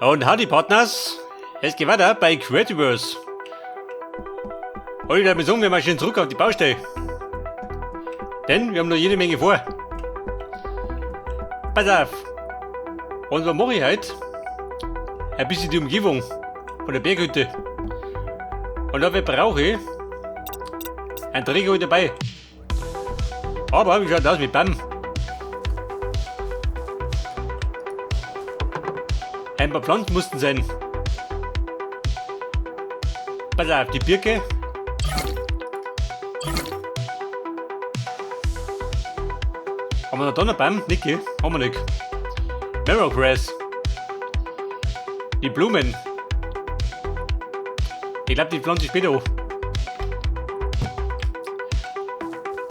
Und howdy Partners, es geht weiter bei Creativerse. Und ich würde sagen, wir marschieren zurück auf die Baustelle. Denn wir haben noch jede Menge vor. Pass auf. Und was mache ich heute? Ein bisschen die Umgebung von der Berghütte. Und dafür brauche ich einen Träger dabei. Aber wie schaut das aus mit BAM? Ein paar Pflanzen mussten sein. Pass auf, die Birke. Haben wir noch da noch Baum? Niki? Haben wir nicht. Marrowgrass. Die Blumen. Ich glaub, die pflanze ich später an.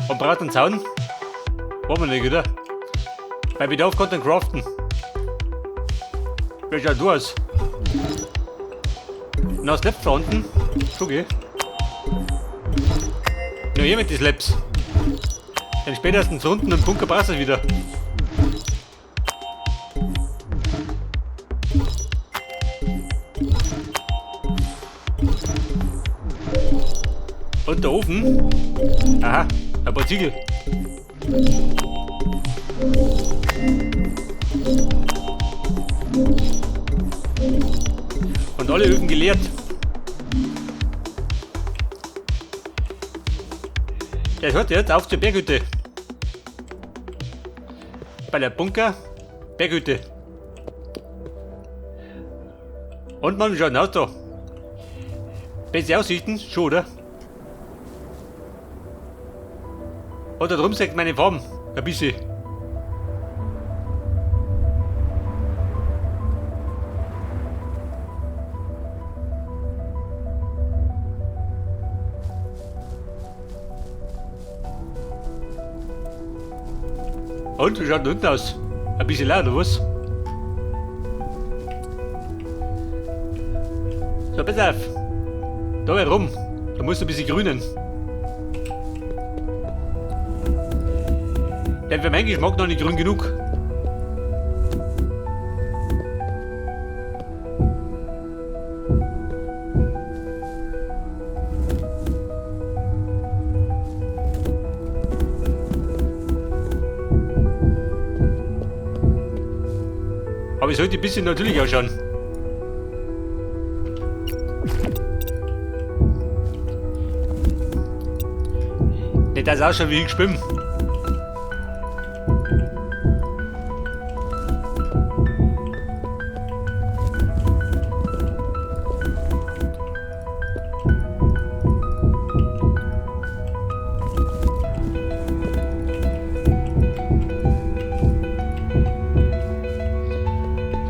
Und braucht einen Zaun? Brauchen wir nicht, oder? Bei Bedarf kann man craften. Wie schaut du aus? Na, Slabs da unten. Schon, gell? Nur hier mit den Slabs. Dann spätestens unten im Bunker passt es wieder. Und der Ofen. Aha, ein paar Ziegel. Und alle Öfen geleert. Der hört jetzt auf zur Berghütte. Bei der Bunker Berghütte. Und man, wie schaut denn aus da? Beste Aussichten? Schon, oder? Und da drum sagt meine Farm. Ein bisschen. Und wie schaut denn unten aus? Ein bisschen leer, oder was? So, pass auf. Da herum. Da muss ein bisschen grünen. Denn für meinen Geschmack noch nicht grün genug. Aber es sollte ein bisschen natürlich ausschauen. Nicht, dass es ausschaut wie ich schwimme.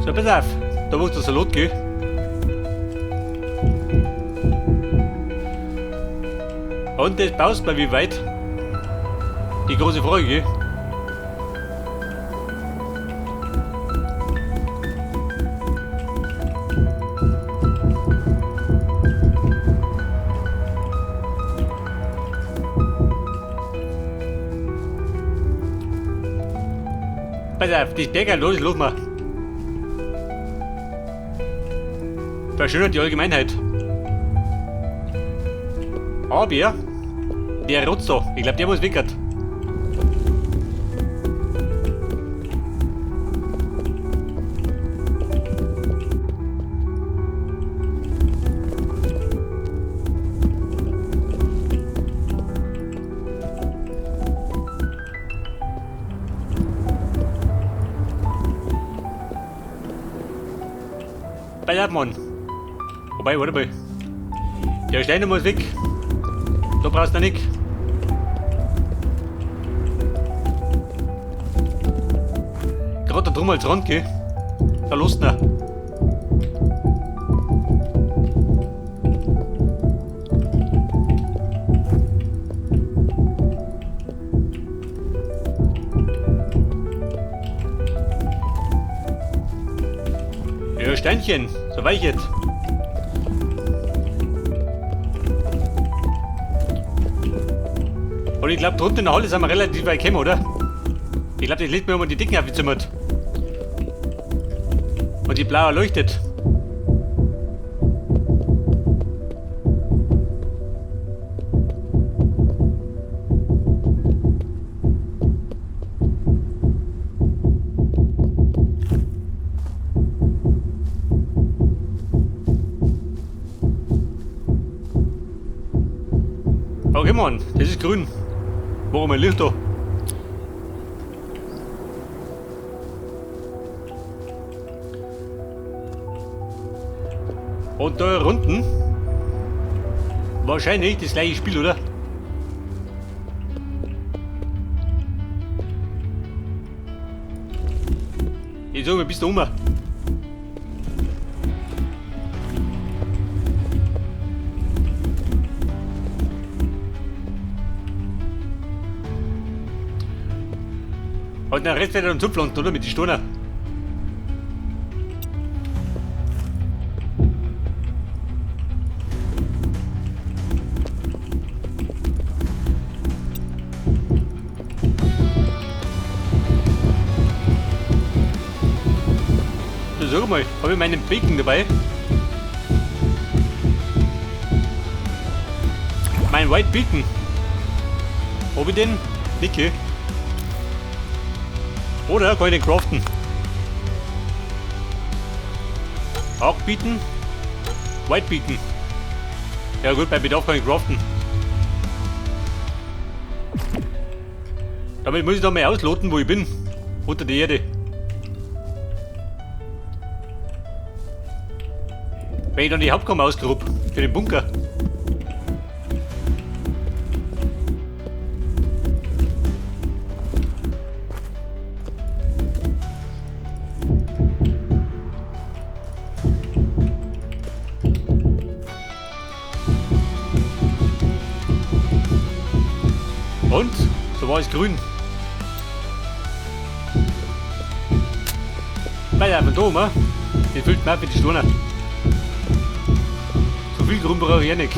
So, pass auf, da muss der Salat gehen. Und das baust mal wie weit? Die große Frage, gell? Pass auf, das Berger, los, los mal. Verschönert die Allgemeinheit. Aber der Rotz da, ich glaub, der muss weg. Pass auf, Mann. Wobei, warte mal. Der Stein muss weg. Da brauchst du nicht. Gerade da drum als Rand, gell? Da lust noch. Ja, Steinchen, so weich jetzt. Und ich glaub, drunter in der Halle sind wir relativ weit gekommen, oder? Ich glaub, das liegt mir um die Dicken aufgezimmert. Und die blaue leuchtet. Mann, das ist grün. Warum ein Licht da? Und da unten wahrscheinlich das gleiche Spiel, oder? Ich sag mal, bist du um? Und der Rest wird dann zupflanzen, oder? Mit den Steinen. So, sag mal, habe ich meinen Beacon dabei? Mein White Beacon. Hab ich den? Nicke. Oder kann ich den craften? Auch bieten? White Beacon. Ja gut, bei Bedarf kann ich craften. Damit muss ich da mal ausloten, wo ich bin. Unter der Erde. Wenn ich dann die Hauptkammer ausgrub, für den Bunker. Und so war es grün. Bei der da, ne? Die füllt mir für die Steine. So viel Grün brauche ich eh nicht.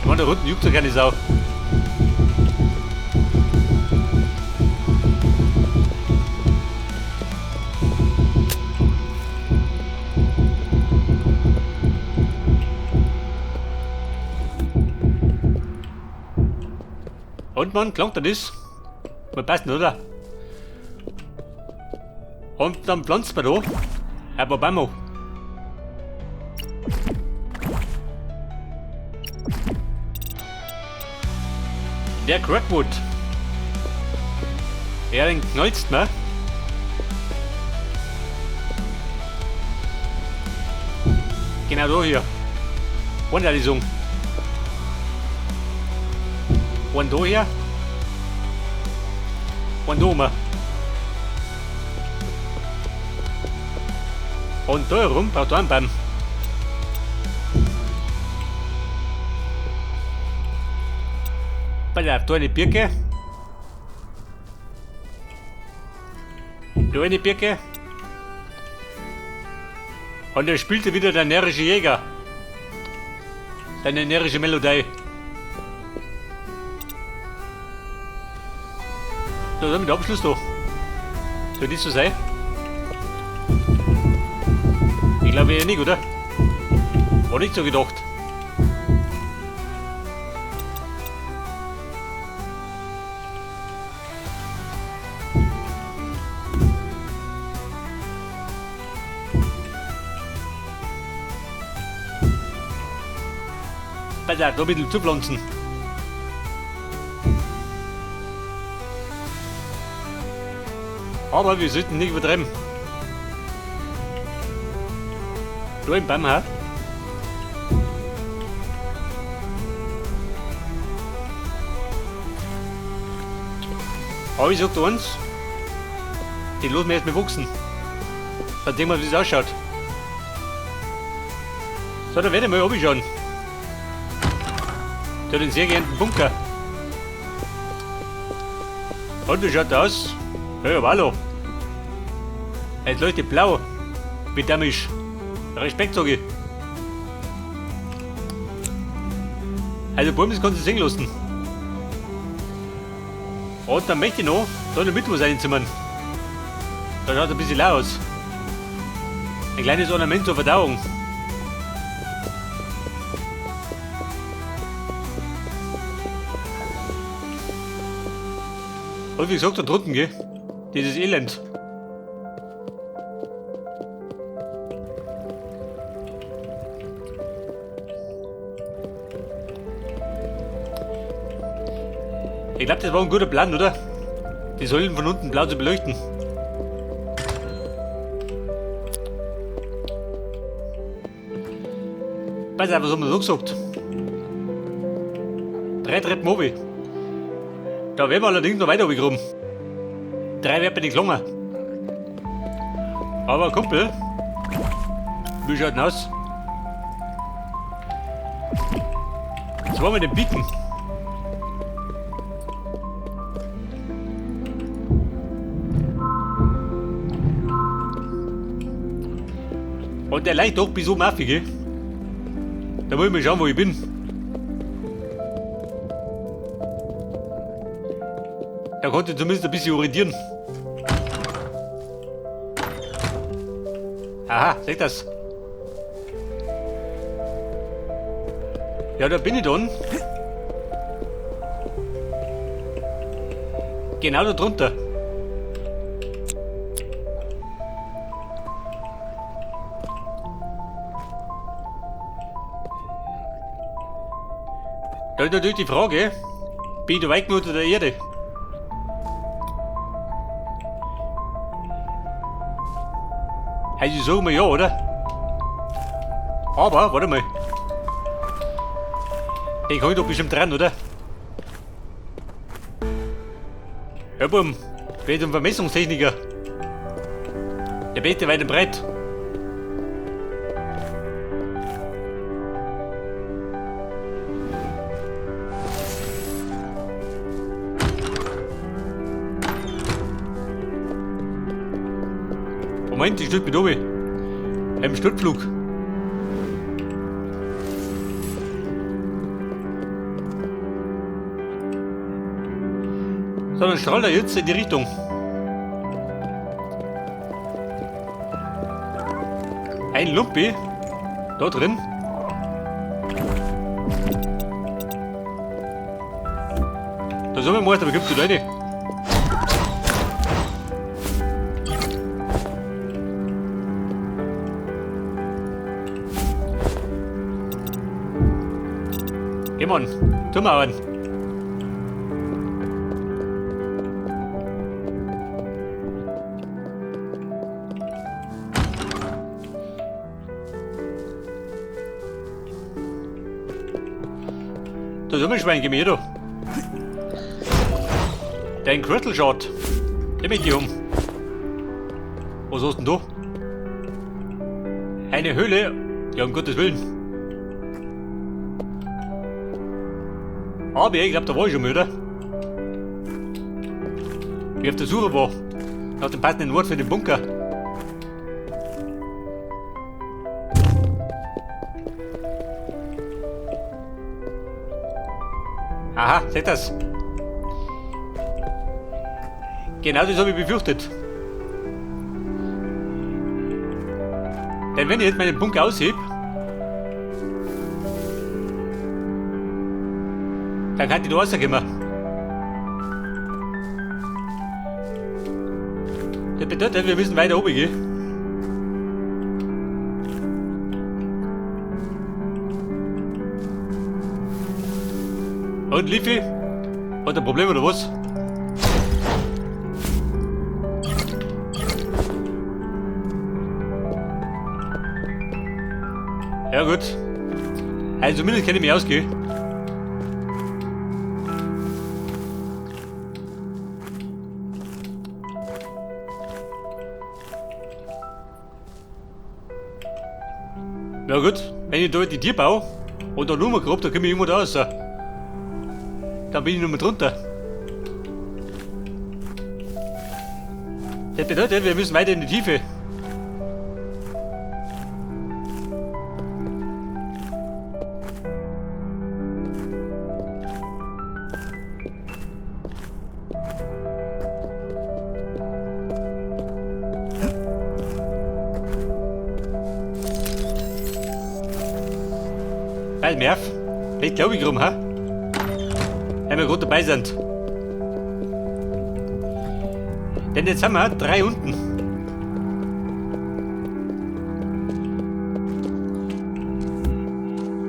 Ich meine, da unten juckt ja keine Sau. Und man, klangt das? Mal passen, oder? Und dann pflanzt man da ein paar Bäume. Der Crackwood. Ja, den knallst man. Genau da hier. One One da hier. One da oben. Und da herum braucht er einen Baum. Pass auf, da eine Birke. Da eine Birke. Und da spielte wieder der närrische Jäger. Seine närrische Melodie. So, damit Abschluss da. Soll das so sein? Ich glaube eher nicht, oder? War nicht so gedacht. Pass auf, da ein bisschen zupflanzen. Aber wir sollten nicht übertreiben. Da im Baum, ha? Aber ich sag dir eins, die lassen wir erstmal wachsen. Dann sehen wir, wie es ausschaut. So, da werde ich mal runterschauen. Der hat einen sehr geehrten Bunker. Und wie schaut der aus? Ja, hallo. Es leuchtet blau. Wie dämlich. Respekt, sag ich. Also Bäume, das kannst du sehen lassen. Und dann möchte ich noch da in der Mitte was einzimmern. Da schaut ein bisschen lau aus. Ein kleines Ornament zur Verdauung. Und wie gesagt, da drunten, gell? Dieses Elend. Ich glaube, das war ein guter Plan, oder? Die Säulen von unten blau zu beleuchten. Pass auf, was haben wir so gesagt? 3 Treppen oben. Da werden wir allerdings noch weiter runtergekommen. 3 wird bei den gelungen. Aber Kumpel, wie schaut denn aus? 2 mit den Piken. Und der leicht doch bis oben auf, gell? Da muss ich mal schauen, wo ich bin. Da konnte ich zumindest ein bisschen orientieren. Aha, seht das? Ja, da bin ich dann. Genau da drunter. Da ist natürlich die Frage, bin ich da weit genug unter der Erde? Also ich sag mal ja, oder? Aber, warte mal. Den kann ich doch bestimmt dran, oder? Ja, bumm. Ich bin jetzt ein Vermessungstechniker. Der Beste weit und breit. Moment, ich stück mit oben. Im Sturzflug. So, dann strahlt er jetzt in die Richtung. Ein Lumpi. Da drin. Da sind wir mal, aber gibst du da rein? Geh mal, tu mal an. Da sind wir Schwein, geh mir da. Dein Crystal Shard. Den möchte ich um. Was hast denn du? Eine Höhle? Ja, um Gottes Willen. Aber ich glaub, da war ich schon mal, oder? Wie ich auf der Suche war. Nach dem passenden Ort für den Bunker. Aha, seht das? Genau das hab ich befürchtet. Denn wenn ich jetzt meinen Bunker ausheb, dann kann die da rauskommen. Das bedeutet, wir müssen weiter oben gehen. Und Liffy? Hat ein Problem oder was? Ja gut. Also zumindest kenne ich mich aus, gell? Na gut, wenn ich da die Tür baue und da nur grob, da komme ich irgendwo da raus. Dann bin ich nur mal drunter. Das bedeutet, wir müssen weiter in die Tiefe. Weil Merv, ich glaube ich rum, ha? Wenn wir gut dabei sind. Denn jetzt haben wir 3 unten.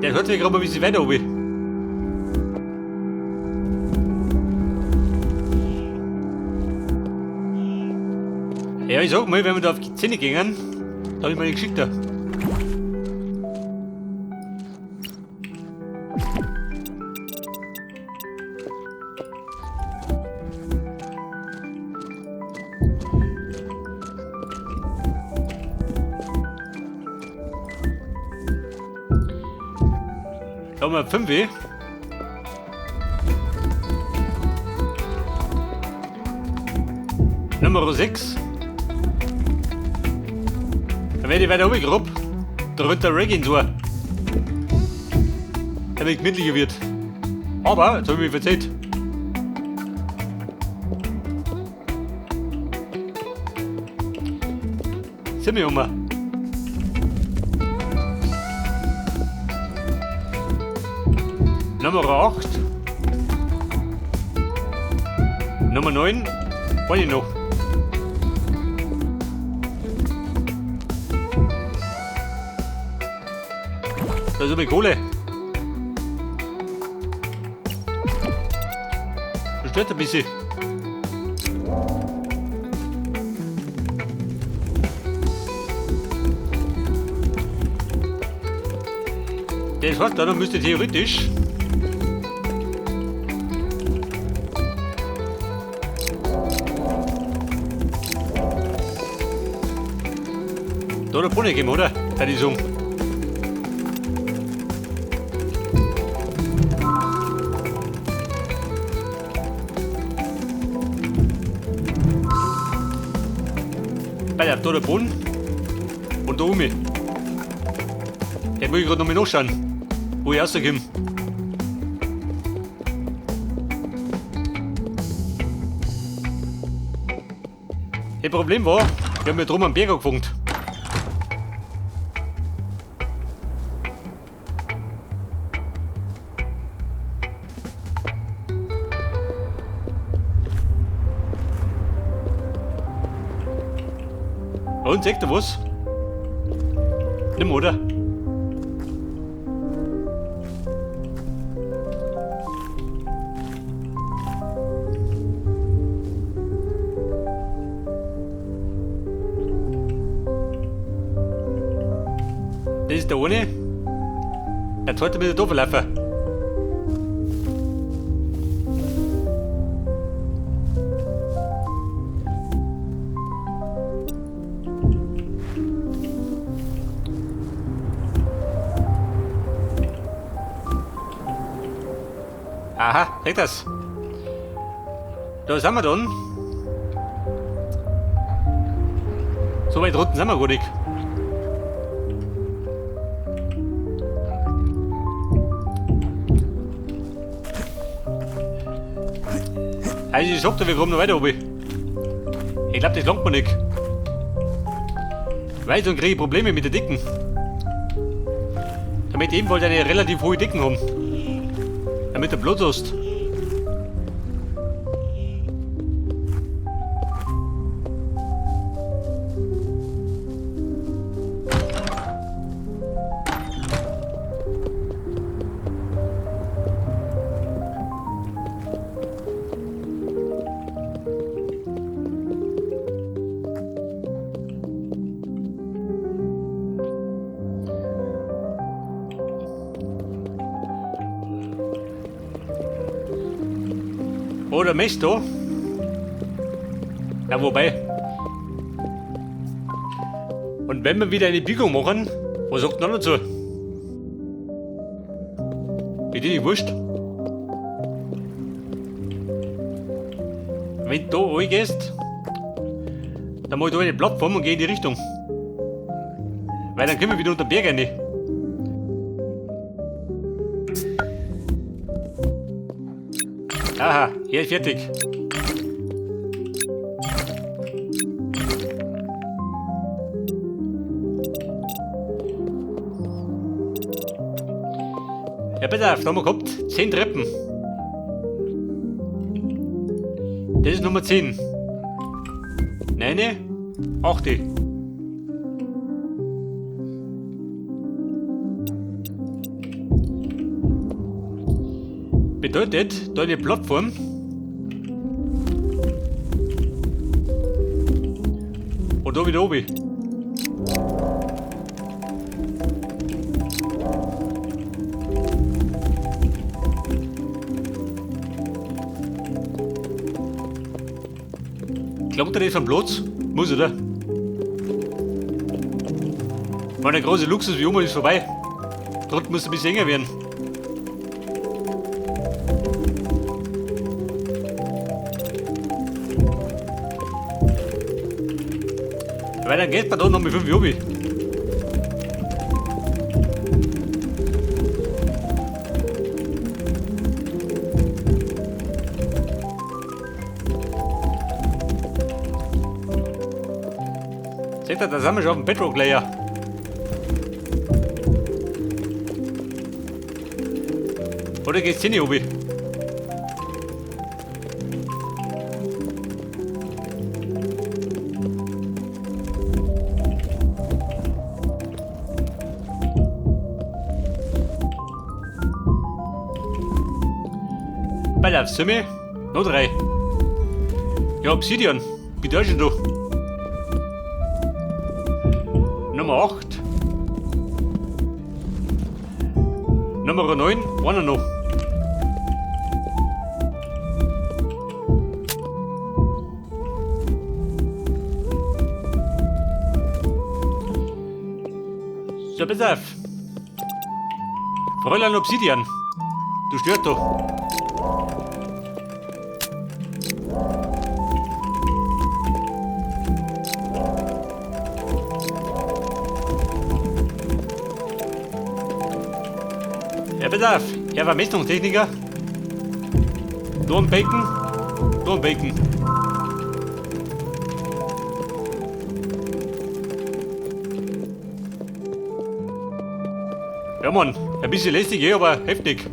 Der hört sich gerade mal ein bisschen weiter oben. Ja, ich sag mal, wenn wir da auf die Zähne gingen, da hab ich meine Geschichte. Da haben wir 5. Nummer 6. Dann werde ich weiter runtergerobt. Darunter Reggae so. Damit gemütlicher wird. Aber, jetzt habe ich mich verzählt. Sind wir um. Nummer 8. Nummer 9. Weiß ich noch. Da ist aber Kohle. Das stört ein bisschen. Das heißt, dann müsste theoretisch da der Brunnen geben, oder? Da die sagen. Bei der da der Brunnen und da oben. Den muss ich gerade noch mal nachschauen, wo ich rauskomme. Das Problem war, wir haben ja drum am Berg angefangen. Und, seht ihr was? Nimm, oder? Das ist der eine. Der zweite mit der Doppellaufen. Aha, seht das? Da sind wir dann. So weit unten sind wir gar nicht. Also ich sag dir, wir kommen noch weiter oben. Ich glaub, das langt mir nicht. Weil sonst kriege ich Probleme mit der Dicken. Damit ebenfalls eine relativ hohe Dicken haben. Damit der Blut hast. Oder Mist da. Ja, wobei. Und wenn wir wieder eine Biegung machen, was sagt man dazu? Bitte die wurscht. Wenn du da reingehst, dann mach ich da eine Plattform und geh in die Richtung. Weil dann können wir wieder unter den Berg rein. Aha, hier ist fertig. Ja, pass auf, da haben wir gehabt 10 Treppen. Das ist Nummer 10. 9, 8. Bedeutet, da eine Plattform. Und da wieder oben. Klangt der nicht vom Platz? Muss, oder? Meine große Luxus wie immer ist vorbei. Dort muss ein bisschen enger werden. Weil dann geht man da noch mit 5 Obi. Seht ihr, da sind wir schon auf dem Bedrock Layer. Oder geht's hier nicht obi? Bei der Summe noch 3. Ja, Obsidian, bin da schon da. Nummer 8. Nummer 9, einer noch. So, pass auf. Fräulein Obsidian, du stört doch. Ja, pass auf, Herr Vermessungstechniker. Da ein Bacon, da ein Bacon. Ja Mann, ein bisschen lästig, aber heftig.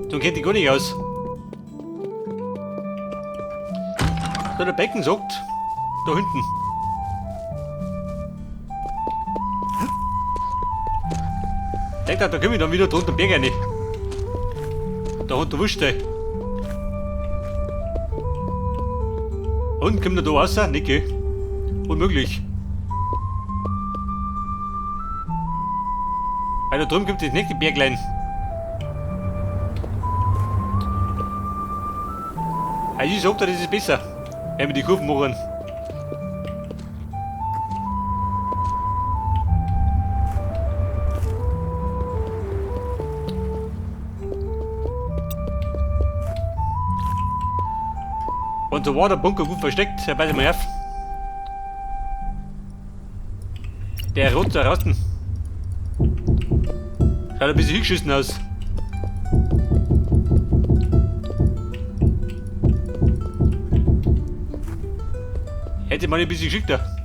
So kennt die gar nicht aus. So, der Becken sagt, da hinten. Denkt, da komme ich dann wieder drunter den Berg rein. Da hat der Wurst. Und kommt er da raus? Nicht, gell? Unmöglich. Weil da drüben kommt das nächste Berglein. Also ich sag dir, das ist besser, wenn wir die Kurven machen. Und so war der Bunker gut versteckt, Herr pass mal auf. Der rot da draußen. Schaut ein bisschen hingeschissen aus. Hätte man ein bisschen geschickter.